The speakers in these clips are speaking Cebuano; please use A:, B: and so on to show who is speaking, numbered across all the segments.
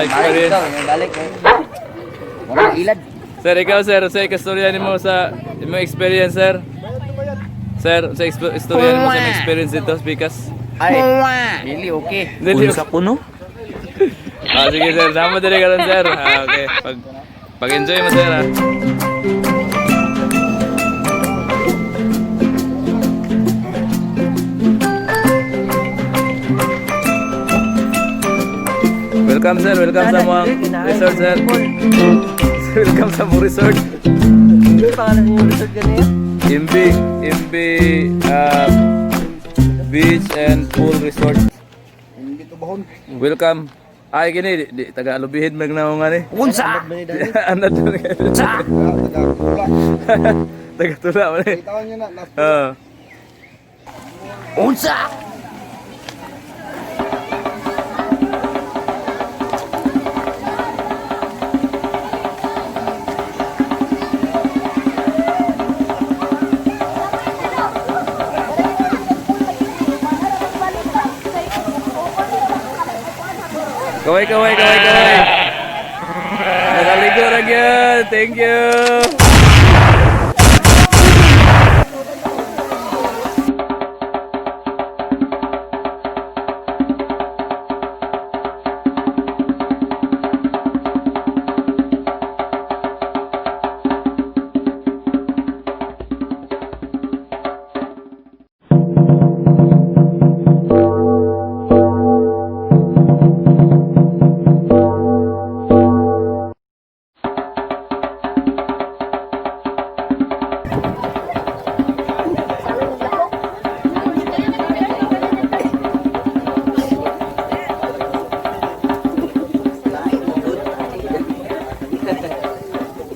A: Balik
B: experience?
A: ito, balik eh. Wala ilad.
B: Sir, ikaw sir, sa istorya nimo sa imong experience, sir? Sir, sa istorya nimo sa imong experience dito sa Pikas?
A: Ay, dili okay.
B: Dili.
C: Unsa kuno?
B: Ah, sige sir, sama diri karon, sir. Ah, okay. Pag enjoy mo, sir, ah. Welcome sir, welcome sa mga resort, sir. Welcome sa mga resort.
A: Ano pangalan niyo resort ganyan?
B: MB, MB Beach and Pool Resort. Welcome. Ay gini, di taga alubihin mag na nga ni.
A: Unsa?
B: Ano to? Taga tula man ni. Oo.
A: Unsa?
B: Kaway, kaway, kaway, kaway. Nakaligo ra gyud. Thank you.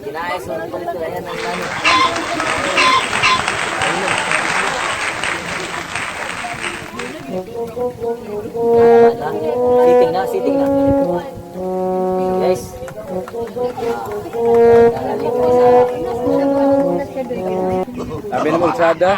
A: Kinaayos mo balik ko ayan ang plano. Sitting na, sitting na. Guys.
B: Sabi ng Ultrada.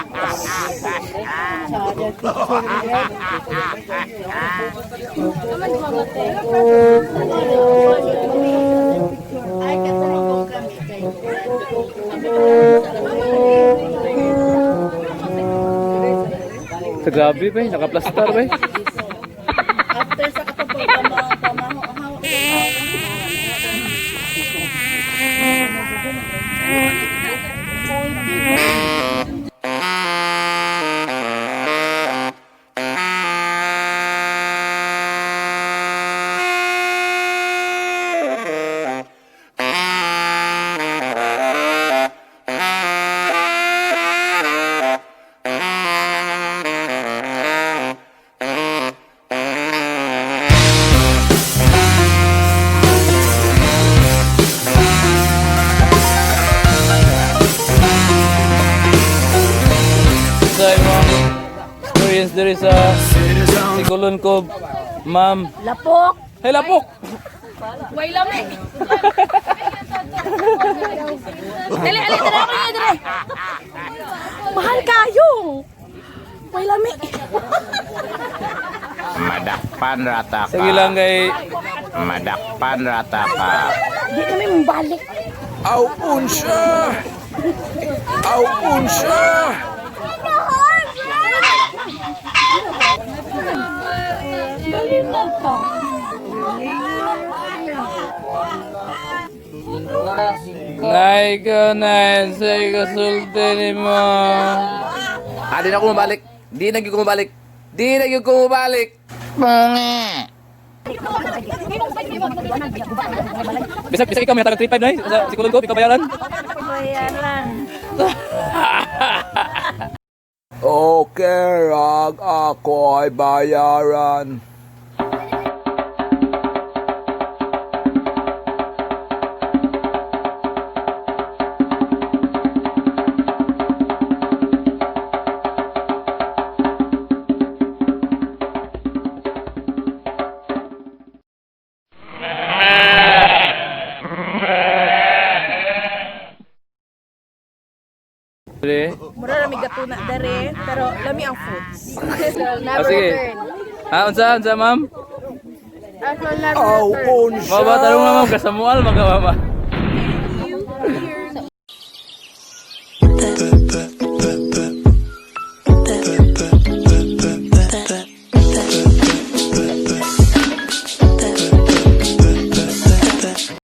B: Sa grabe ba, nakaplastar ba?
D: After sa katong pagpamaho, hawak.
B: Sa imong experience diri sa Sikulon ko, ma'am.
D: Lapok!
B: Hey, lapok!
D: Way lami! Dali, ali, dali ako niya, dali! Mahal kayo! Way lami!
C: Madakpan rata ka.
B: Sige lang kay
C: Madakpan rata ka.
D: Di kami mabalik.
C: Aw unsa! Aw unsa!
B: Nay ko na sa ikasulti ni mo. Ah, di na ako mabalik. Di na gyud ko mabalik. Di na gyud ko mabalik. Bisag bisag ikaw may hatag 35 na eh. Sa sikulon ko, ikaw bayaran.
D: Bayaran.
C: Okay, rag ako ay bayaran.
B: Dire.
D: Mura rami gatuna dere, pero lami ang foods.
B: Ah, sige. Ah, unsa unsa, ma'am?
C: Aw, unsa!
B: Mama, tanong nga ma'am, kasamual mga mama.